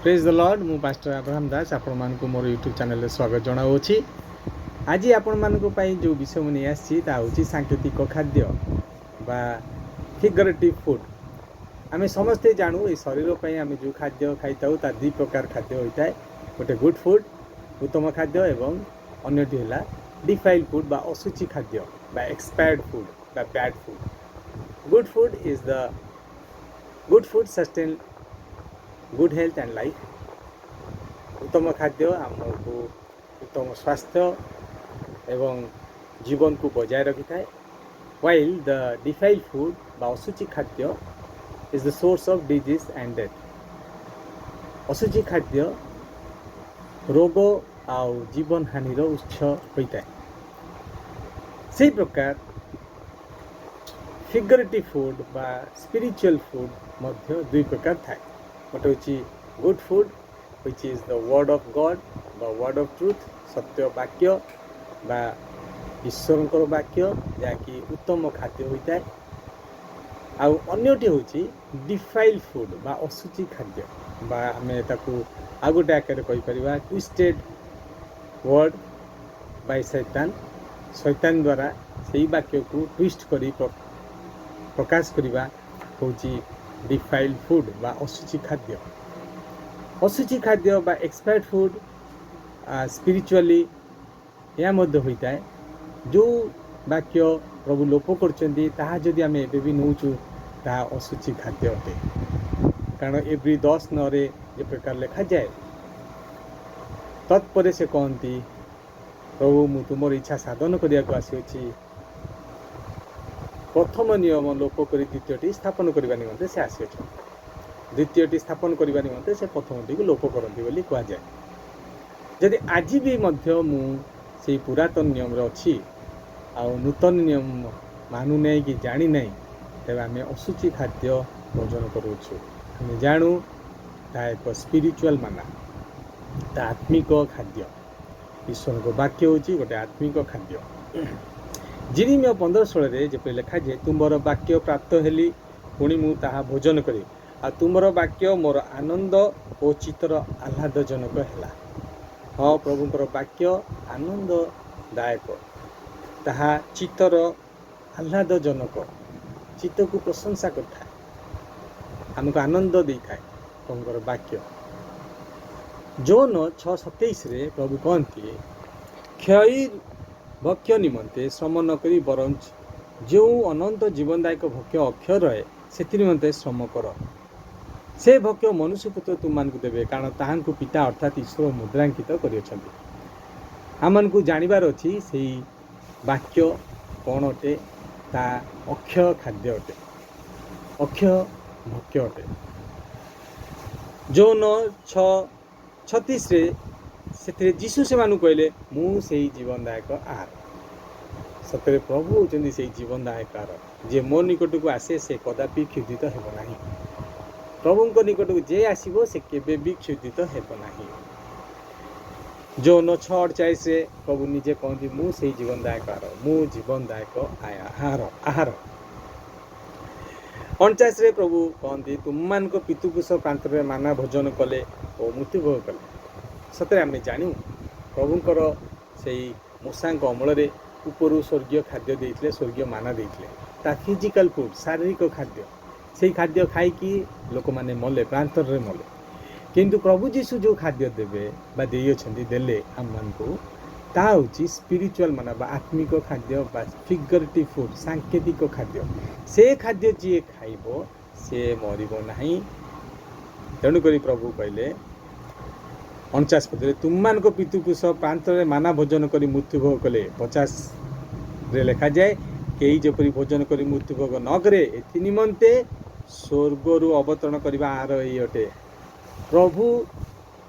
Praise the Lord. ମୁଁ pastor Abraham Das ଆପଣମାନଙ୍କୁ ମୋର ୟୁଟ୍ୟୁବ୍ ଚ୍ୟାନେଲରେ ସ୍ୱାଗତ ଜଣାଉଅଛି। ଆଜି ଆପଣମାନଙ୍କ ପାଇଁ ଯେଉଁ ବିଷୟ ମୁଁ ନେଇ ଆସିଛି, ତାହା ହେଉଛି ସାଙ୍କେତିକ ଖାଦ୍ୟ ବା ଫିଗରେଟିଭ୍ ଫୁଡ଼୍। ଆମେ ସମସ୍ତେ ଜାଣୁ, ଏ ଶରୀର ପାଇଁ ଆମେ ଯେଉଁ ଖାଦ୍ୟ ଖାଇଥାଉ, ତା ଦୁଇ ପ୍ରକାର ଖାଦ୍ୟ ହୋଇଥାଏ। ଗୋଟେ ଗୁଡ୍ ଫୁଡ଼୍, ଉତ୍ତମ ଖାଦ୍ୟ ଏବଂ ଅନ୍ୟଟି ହେଲା ଡିଫାଇଲ୍ ଫୁଡ଼୍ ବା ଅଶୁଚି ଖାଦ୍ୟ ବା ଏକ୍ସପାୟାର୍ଡ ଫୁଡ଼୍ ବା bad food. Good food is the good food sustain good health and life. ଉତ୍ତମ ଖାଦ୍ୟ ଆମକୁ ଉତ୍ତମ ସ୍ୱାସ୍ଥ୍ୟ ଏବଂ ଜୀବନକୁ ବଜାୟ ରଖିଥାଏ, while the defiled food ବା ଅଶୁଚି ଖାଦ୍ୟ is the source of disease and death. ଅଶୁଚି ଖାଦ୍ୟ ରୋଗ ଆଉ ଜୀବନ ହାନିର ଉତ୍ସ ହୋଇଥାଏ। ସେଇ ପ୍ରକାର ଫିଗରେଟିଭ୍ ଫୁଡ଼୍ ବା ସ୍ପିରିଚୁଆଲ୍ ଫୁଡ଼୍ ମଧ୍ୟ ଦୁଇ ପ୍ରକାର ଥାଏ। ଗୋଟେ ହେଉଛି good food, which is the word of God ବା ୱାର୍ଡ଼ ଅଫ୍ ଟ୍ରୁଥ୍, ସତ୍ୟ ବାକ୍ୟ ବା ଈଶ୍ୱରଙ୍କର ବାକ୍ୟ, ଯାହାକି ଉତ୍ତମ ଖାଦ୍ୟ ହୋଇଥାଏ। ଆଉ ଅନ୍ୟଟି ହେଉଛି ଡିଫାଇଲ୍ ଫୁଡ଼୍ ବା ଅଶୁଚି ଖାଦ୍ୟ ବା ଆମେ ତାକୁ ଆଉ ଗୋଟେ ଆକାରରେ କହିପାରିବା ଟ୍ୱିଷ୍ଟେଡ୍ ୱାର୍ଡ଼ ବାଇ ଶୈତାନ। ଶୈତାନ ଦ୍ୱାରା ସେଇ ବାକ୍ୟକୁ ଟ୍ୱିଷ୍ଟ କରି ପ୍ରକାଶ କରିବା ହେଉଛି ଡିଫାଇଲ୍ ଫୁଡ଼୍ ବା ଅଶୁଚି ଖାଦ୍ୟ। ଅଶୁଚି ଖାଦ୍ୟ ବା ଏକ୍ସପାୟାର୍ଡ ଫୁଡ଼୍ ସ୍ପିରିଚୁଆଲି ଏହା ମଧ୍ୟ ହୋଇଥାଏ, ଯେଉଁ ବାକ୍ୟ ପ୍ରଭୁ ଲୋପ କରୁଛନ୍ତି, ତାହା ଯଦି ଆମେ ଏବେ ବି ନେଉଛୁ, ତାହା ଅଶୁଚି ଖାଦ୍ୟ ଅଟେ। କାରଣ ଏବ୍ରୀ 10:9ରେ ଯେ ପ୍ରକାର ଲେଖାଯାଏ, ତତ୍ପରେ ସେ କହନ୍ତି, "ପ୍ରଭୁ, ମୁଁ ତୁମର ଇଚ୍ଛା ସାଧନ କରିବାକୁ ଆସିଅଛି।" ପ୍ରଥମ ନିୟମ ଲୋପ କରି ଦ୍ୱିତୀୟଟି ସ୍ଥାପନ କରିବା ନିମନ୍ତେ ସେ ଆସିଅଛନ୍ତି। ଦ୍ୱିତୀୟଟି ସ୍ଥାପନ କରିବା ନିମନ୍ତେ ସେ ପ୍ରଥମଟିକୁ ଲୋପ କରନ୍ତି ବୋଲି କୁହାଯାଏ। ଯଦି ଆଜି ବି ମଧ୍ୟ ମୁଁ ସେଇ ପୁରାତନ ନିୟମରେ ଅଛି ଆଉ ନୂତନ ନିୟମ ମାନୁନାହିଁ କି ଜାଣିନାହିଁ, ତେବେ ଆମେ ଅଶୁଚି ଖାଦ୍ୟ ଭୋଜନ କରୁଅଛୁ। ଆମେ ଜାଣୁ ତାହା ଏକ ସ୍ପିରିଚୁଆଲ ମାନା, ତା ଆତ୍ମିକ ଖାଦ୍ୟ। ଈଶ୍ୱରଙ୍କ ବାକ୍ୟ ହେଉଛି ଗୋଟେ ଆତ୍ମିକ ଖାଦ୍ୟ। ଯିରିମିୟ 15:16ରେ ଯେପରି ଲେଖାଯାଏ, "ତୁମର ବାକ୍ୟ ପ୍ରାପ୍ତ ହେଲି, ପୁଣି ମୁଁ ତାହା ଭୋଜନ କଲି, ଆଉ ତୁମର ବାକ୍ୟ ମୋର ଆନନ୍ଦ ଓ ଚିତ୍ତର ଆହ୍ଲାଦଜନକ ହେଲା।" ହଁ, ପ୍ରଭୁଙ୍କର ବାକ୍ୟ ଆନନ୍ଦଦାୟକ, ତାହା ଚିତ୍ତର ଆହ୍ଲାଦଜନକ, ଚିତ୍ତକୁ ପ୍ରଶଂସା କରିଥାଏ, ଆମକୁ ଆନନ୍ଦ ଦେଇଥାଏ ପ୍ରଭୁଙ୍କର ବାକ୍ୟ। ଯୋହନ 6:27ରେ ପ୍ରଭୁ କହନ୍ତି, "କ୍ଷୟୀ ଭକ୍ଷ୍ୟ ନିମନ୍ତେ ଶ୍ରମ ନ କରି ବରଂ ଯେଉଁ ଅନନ୍ତ ଜୀବନଦାୟକ ଭକ୍ଷ୍ୟ ଅକ୍ଷୟ ରହେ, ସେଥି ନିମନ୍ତେ ଶ୍ରମ କର। ସେ ଭକ୍ଷ୍ୟ ମନୁଷ୍ୟପୁତ୍ର ତୁମମାନଙ୍କୁ ଦେବେ, କାରଣ ତାହାଙ୍କୁ ପିତା ଅର୍ଥାତ୍ ଈଶ୍ୱର ମୁଦ୍ରାଙ୍କିତ କରିଅଛନ୍ତି।" ଆମମାନଙ୍କୁ ଜାଣିବାର ଅଛି ସେଇ ବାକ୍ୟ କ'ଣ ଅଟେ। ତା ଅକ୍ଷୟ ଖାଦ୍ୟ ଅଟେ, ଅକ୍ଷୟ ଭକ୍ଷ୍ୟ ଅଟେ। ଯୋହନ 6:36ରେ ସେଥିରେ ଯୀଶୁ ସେମାନଙ୍କୁ କହିଲେ, "ମୁଁ ସେଇ ଜୀବନଦାୟକ ଆହାର।" ସତରେ ପ୍ରଭୁ ହେଉଛନ୍ତି ସେଇ ଜୀବନଦାୟକ ଆହାର। ଯିଏ ମୋ ନିକଟକୁ ଆସେ, ସେ କଦାପି କ୍ଷୁଧିତ ହେବ ନାହିଁ। ପ୍ରଭୁଙ୍କ ନିକଟକୁ ଯେ ଆସିବ, ସେ କେବେ ବି କ୍ଷୁଧିତ ହେବ ନାହିଁ। ଯୋହନ 6:48ରେ ପ୍ରଭୁ ନିଜେ କହନ୍ତି, "ମୁଁ ସେଇ ଜୀବନଦାୟକ ଆହାର, ମୁଁ ଜୀବନଦାୟକ ଆହାର ଆହାର 49ରେ ପ୍ରଭୁ କହନ୍ତି, "ତୁମମାନଙ୍କ ପିତୃପୁରୁଷ ପ୍ରାନ୍ତରେ ମାନା ଭୋଜନ କଲେ ଓ ମୃତ୍ୟୁଭୋଗ କଲେ।" ସତରେ ଆମେ ଜାଣୁ, ପ୍ରଭୁଙ୍କର ସେଇ ମୋଶାଙ୍କ ଅମଳରେ ଉପରୁ ସ୍ୱର୍ଗୀୟ ଖାଦ୍ୟ ଦେଇଥିଲେ, ସ୍ୱର୍ଗୀୟ ମାନା ଦେଇଥିଲେ। ତା ଫିଜିକାଲ ଫୁଡ଼୍, ଶାରୀରିକ ଖାଦ୍ୟ। ସେଇ ଖାଦ୍ୟ ଖାଇକି ଲୋକମାନେ ମଲେ, ପ୍ରାନ୍ତରରେ ମଲେ। କିନ୍ତୁ ପ୍ରଭୁ ଯୀଶୁ ଯେଉଁ ଖାଦ୍ୟ ଦେବେ ବା ଦେଇଅଛନ୍ତି, ଦେଲେ ଆମମାନଙ୍କୁ, ତାହା ହେଉଛି ସ୍ପିରିଚୁଆଲ ମାନା ବା ଆତ୍ମିକ ଖାଦ୍ୟ ବା ଫିଗରେଟିଭ୍ ଫୁଡ଼୍, ସାଙ୍କେତିକ ଖାଦ୍ୟ। ସେ ଖାଦ୍ୟ ଯିଏ ଖାଇବ, ସେ ମରିବ ନାହିଁ। ତେଣୁକରି ପ୍ରଭୁ କହିଲେ 49 ପଦରେ, "ତୁମମାନଙ୍କ ପିତୃପୁରୁଷ ପ୍ରାନ୍ତରେ ମାନା ଭୋଜନ କରି ମୃତ୍ୟୁଭୋଗ କଲେ।" 50ରେ ଲେଖାଯାଏ, "କେହି ଯେପରି ଭୋଜନ କରି ମୃତ୍ୟୁଭୋଗ ନ କରେ, ଏଥି ନିମନ୍ତେ ସ୍ୱର୍ଗରୁ ଅବତରଣ କରିବା ଆହାର ଏଇ ଅଟେ।" ପ୍ରଭୁ,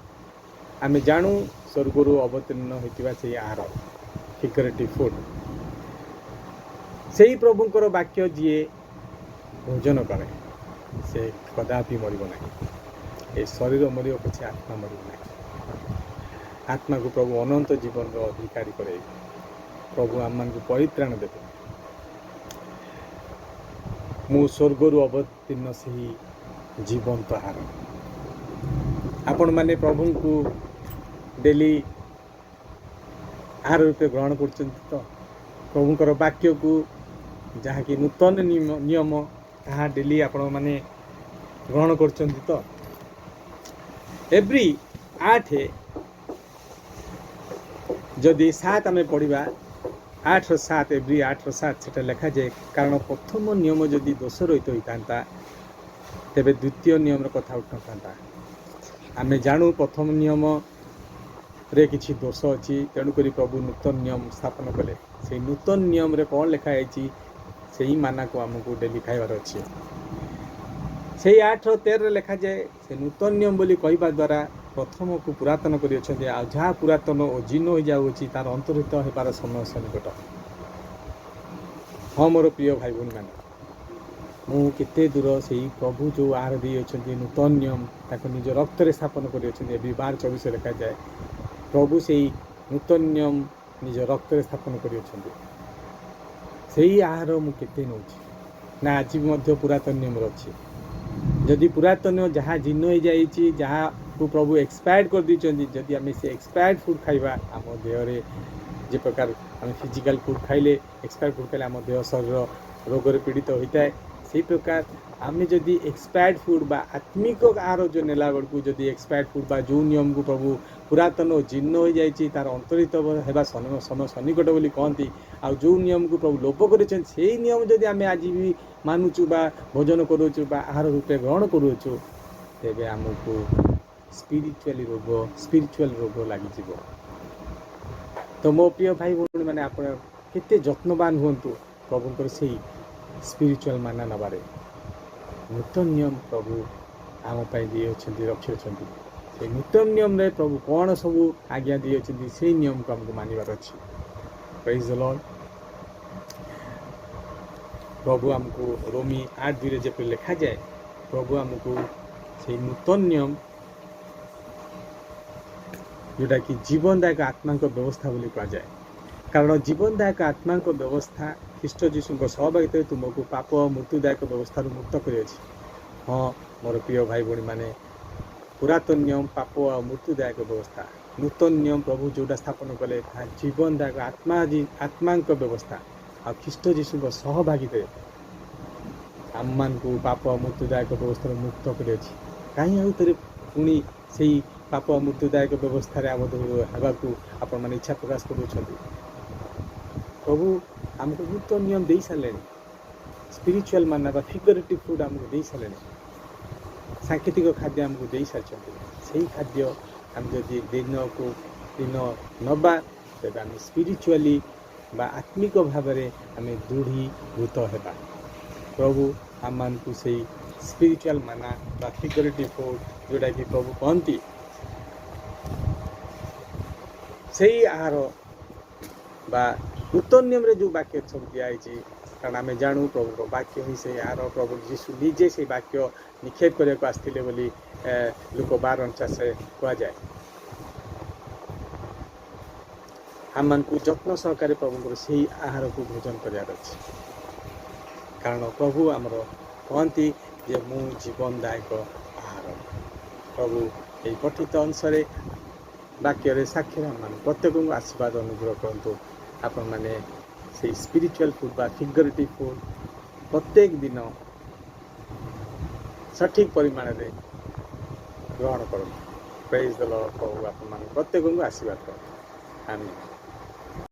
ଆମେ ଜାଣୁ, ସ୍ୱର୍ଗରୁ ଅବତୀର୍ଣ୍ଣ ହୋଇଥିବା ସେଇ ଆହାର, ଫିଗରେଟିଭ୍ ଫୁଡ଼୍। ସେଇ ପ୍ରଭୁଙ୍କର ବାକ୍ୟ ଯିଏ ଭୋଜନ କରେ, ସେ କଦାପି ମରିବ ନାହିଁ। ଏ ଶରୀର ମରିବ ପଛେ, ଆତ୍ମା ମରିବ ନାହିଁ। ଆତ୍ମାକୁ ପ୍ରଭୁ ଅନନ୍ତ ଜୀବନର ଅଧିକାରୀ କରାଇବେ। ପ୍ରଭୁ ଆମମାନଙ୍କୁ ପରିତ୍ରାଣ ଦେବେ। ମୁଁ ସ୍ୱର୍ଗରୁ ଅବତୀର୍ଣ୍ଣ ସେହି ଜୀବନ୍ତ ଆହାର। ଆପଣମାନେ ପ୍ରଭୁଙ୍କୁ ଡେଲି ଆହାର ରୂପେ ଗ୍ରହଣ କରୁଛନ୍ତି ତ? ପ୍ରଭୁଙ୍କର ବାକ୍ୟକୁ, ଯାହାକି ନୂତନ ନିୟମ, ତାହା ଡେଲି ଆପଣମାନେ ଗ୍ରହଣ କରୁଛନ୍ତି ତ? ଏବ୍ରୀ 8 ଯଦି 7 ଆମେ ପଢ଼ିବା, 8ର 7, ଏବ୍ରୀ 8ର 7, ସେଟା ଲେଖାଯାଏ, କାରଣ ପ୍ରଥମ ନିୟମ ଯଦି ଦୋଷ ରହିତ ହୋଇଥାନ୍ତା, ତେବେ ଦ୍ୱିତୀୟ ନିୟମର କଥା ଉଠୁନଥାନ୍ତା। ଆମେ ଜାଣୁ ପ୍ରଥମ ନିୟମରେ କିଛି ଦୋଷ ଅଛି, ତେଣୁକରି ପ୍ରଭୁ ନୂତନ ନିୟମ ସ୍ଥାପନ କଲେ। ସେଇ ନୂତନ ନିୟମରେ କ'ଣ ଲେଖା ହେଇଛି, ସେଇ ମାନାକୁ ଆମକୁ ଡେଲି ଖାଇବାର ଅଛି। ସେଇ 8ର 13ରେ ଲେଖାଯାଏ, ସେ ନୂତନ ନିୟମ ବୋଲି କହିବା ଦ୍ୱାରା ପ୍ରଥମକୁ ପୁରାତନ କରିଅଛନ୍ତି, ଆଉ ଯାହା ପୁରାତନ ଓ ଜୀର୍ଣ୍ଣ ହୋଇଯାଉଅଛି, ତାର ଅନ୍ତର୍ହିତ ହେବାର ସମୟ ସନ୍ନିକଟ। ହଁ, ମୋର ପ୍ରିୟ ଭାଇ ଭଉଣୀମାନେ, ମୁଁ କେତେ ଦୂର ସେଇ ପ୍ରଭୁ ଯେଉଁ ଆହାର ଦେଇଅଛନ୍ତି, ନୂତନ ନିୟମ, ତାକୁ ନିଜ ରକ୍ତରେ ସ୍ଥାପନ କରିଅଛନ୍ତି। ଏବେ 12:24 ଲେଖାଯାଏ, ପ୍ରଭୁ ସେଇ ନୂତନ ନିୟମ ନିଜ ରକ୍ତରେ ସ୍ଥାପନ କରିଅଛନ୍ତି। ସେଇ ଆହାର ମୁଁ କେତେ ନେଉଛି, ନା ଆଜି ବି ମଧ୍ୟ ପୁରାତନ ନିୟମରେ ଅଛି? ଯଦି ପୁରାତନ ଯାହା ଜୀର୍ଣ୍ଣ ହେଇଯାଇଛି, ଯାହାକୁ ପ୍ରଭୁ ଏକ୍ସପାୟାର୍ଡ କରିଦେଇଛନ୍ତି, ଯଦି ଆମେ ସେ ଏକ୍ସପାୟାର୍ଡ ଫୁଡ଼୍ ଖାଇବା, ଆମ ଦେହରେ ଯେ ପ୍ରକାର ଆମେ ଫିଜିକାଲ୍ ଫୁଡ଼୍ ଖାଇଲେ, ଏକ୍ସପାୟାର୍ଡ ଫୁଡ଼୍ ଖାଇଲେ ଆମ ଦେହ ଶରୀର ରୋଗରେ ପୀଡ଼ିତ ହୋଇଥାଏ, ସେଇ ପ୍ରକାର ଆମେ ଯଦି ଏକ୍ସପାୟାର୍ଡ ଫୁଡ଼୍ ବା ଆତ୍ମିକ ଆହାର ଯେଉଁ ନେଲା ବେଳକୁ ଯଦି ଏକ୍ସପାୟାର୍ଡ ଫୁଡ଼୍ ବା ଯେଉଁ ନିୟମକୁ ପ୍ରଭୁ ପୁରାତନ ଓ ଜୀର୍ଣ୍ଣ ହୋଇଯାଇଛି, ତାର ଅନ୍ତର୍ହିତ ହେବା ସମୟ ସନ୍ନିକଟ ବୋଲି କହନ୍ତି, ଆଉ ଯେଉଁ ନିୟମକୁ ପ୍ରଭୁ ଲୋପ କରିଛନ୍ତି, ସେଇ ନିୟମ ଯଦି ଆମେ ଆଜି ବି ମାନୁଛୁ ବା ଭୋଜନ କରୁଅଛୁ ବା ଆହାର ରୂପେ ଗ୍ରହଣ କରୁଅଛୁ, ତେବେ ଆମକୁ ସ୍ପିରିଚୁଆଲ ରୋଗ ଲାଗିଯିବ। ତ ମୋ ପ୍ରିୟ ଭାଇ ଭଉଣୀମାନେ, ଆପଣ କେତେ ଯତ୍ନବାନ ହୁଅନ୍ତୁ ପ୍ରଭୁଙ୍କର ସେଇ ସ୍ପିରିଚୁଆଲ ମାନା ନେବାରେ। ନୂତନ ନିୟମ ପ୍ରଭୁ ଆମ ପାଇଁ ଦେଇଅଛନ୍ତି, ରଖିଅଛନ୍ତି। ସେଇ ନୂତନ ନିୟମରେ ପ୍ରଭୁ କ'ଣ ସବୁ ଆଜ୍ଞା ଦେଇଅଛନ୍ତି, ସେଇ ନିୟମକୁ ଆମକୁ ମାନିବାର ଅଛି। Praise the Lord. ପ୍ରଭୁ ଆମକୁ ରୋମୀ 8:2ରେ ଯେପରି ଲେଖାଯାଏ, ପ୍ରଭୁ ଆମକୁ ସେଇ ନୂତନ ନିୟମ, ଯେଉଁଟାକି ଜୀବନଦାୟକ ଆତ୍ମାଙ୍କ ବ୍ୟବସ୍ଥା ବୋଲି କୁହାଯାଏ, କାରଣ ଜୀବନଦାୟକ ଆତ୍ମାଙ୍କ ବ୍ୟବସ୍ଥା ଖ୍ରୀଷ୍ଟ ଯୀଶୁଙ୍କ ସହଭାଗିତାରେ ତୁମକୁ ପାପ ଓ ମୃତ୍ୟୁଦାୟକ ବ୍ୟବସ୍ଥାରୁ ମୁକ୍ତ କରିଅଛି। ହଁ, ମୋର ପ୍ରିୟ ଭାଇ ଭଉଣୀମାନେ, ପୁରାତନ ନିୟମ ପାପ ଆଉ ମୃତ୍ୟୁଦାୟକ ବ୍ୟବସ୍ଥା। ନୂତନ ନିୟମ ପ୍ରଭୁ ଯେଉଁଟା ସ୍ଥାପନ କଲେ, ତାହା ଜୀବନଦାୟକ ଆତ୍ମାଙ୍କ ବ୍ୟବସ୍ଥା, ଆଉ ଖ୍ରୀଷ୍ଟ ଯୀଶୁଙ୍କ ସହଭାଗିତାରେ ଆମମାନଙ୍କୁ ପାପ ମୃତ୍ୟୁଦାୟକ ବ୍ୟବସ୍ଥାରୁ ମୁକ୍ତ କରିଅଛି। କାହିଁ ଆଉ ଥରେ ପୁଣି ସେଇ ପାପ ମୃତ୍ୟୁଦାୟକ ବ୍ୟବସ୍ଥାରେ ଆବଦ୍ଧ ହେବାକୁ ଆପଣମାନେ ଇଚ୍ଛା ପ୍ରକାଶ କରୁଅଛନ୍ତି? ପ୍ରଭୁ ଆମକୁ ନୂତନ ନିୟମ ଦେଇ ସାରିଲେଣି। ସ୍ପିରିଚୁଆଲ ମାନା ବା ଫିଗରେଟିଭ ଫୁଡ୍ ଆମକୁ ଦେଇ ସାରିଲେଣି। ସାଙ୍କେତିକ ଖାଦ୍ୟ ଆମକୁ ଦେଇ ସାରିଛନ୍ତି। ସେଇ ଖାଦ୍ୟ ଆମେ ଯଦି ଦିନକୁ ଦିନ ନେବା, ତେବେ ଆମେ ସ୍ପିରିଚୁଆଲି ବା ଆତ୍ମିକ ଭାବରେ ଆମେ ଦୃଢ଼ୀଭୂତ ହେବା। ପ୍ରଭୁ ଆମମାନଙ୍କୁ ସେଇ ସ୍ପିରିଚୁଆଲ ମାନା ବା ଫିଗରେଟିଭ ଫୁଡ୍, ଯେଉଁଟାକି ପ୍ରଭୁ କହନ୍ତି, ସେଇ ଆହାର ବା ନୂତନ ନିୟମରେ ଯେଉଁ ବାକ୍ୟ ସବୁ ଦିଆହେଇଛି, କାରଣ ଆମେ ଜାଣୁ ପ୍ରଭୁଙ୍କ ବାକ୍ୟ ହିଁ ସେଇ ଆହାର। ପ୍ରଭୁ ଯୀଶୁ ନିଜେ ସେଇ ବାକ୍ୟ ନିକ୍ଷେପ କରିବାକୁ ଆସିଥିଲେ ବୋଲି ଲୂକ 12:49ରେ କୁହାଯାଏ। ଆମମାନଙ୍କୁ ଯତ୍ନ ସହକାରେ ପ୍ରଭୁଙ୍କର ସେଇ ଆହାରକୁ ଭୋଜନ କରିବାର ଅଛି, କାରଣ ପ୍ରଭୁ ଆମର କହନ୍ତି ଯେ ମୁଁ ଜୀବନଦାୟକ ଆହାର। ପ୍ରଭୁ ଏହି ପଠିତ ଅଂଶରେ, ବାକ୍ୟରେ, ସାକ୍ଷୀରେ ଆମମାନଙ୍କୁ ପ୍ରତ୍ୟେକଙ୍କୁ ଆଶୀର୍ବାଦ ଅନୁଗ୍ରହ କରନ୍ତୁ। ଆପଣମାନେ ସେଇ ସ୍ପିରିଚୁଆଲ ଫୁଡ୍ ବା ଫିଗରେଟିଭ ଫୁଡ୍ ପ୍ରତ୍ୟେକ ଦିନ ସଠିକ୍ ପରିମାଣରେ ଗ୍ରହଣ କରନ୍ତୁ। Praise the Lord. ପ୍ରଭୁ ଆପଣମାନଙ୍କୁ ପ୍ରତ୍ୟେକଙ୍କୁ ଆଶୀର୍ବାଦ କରନ୍ତୁ। ଆମେନ୍।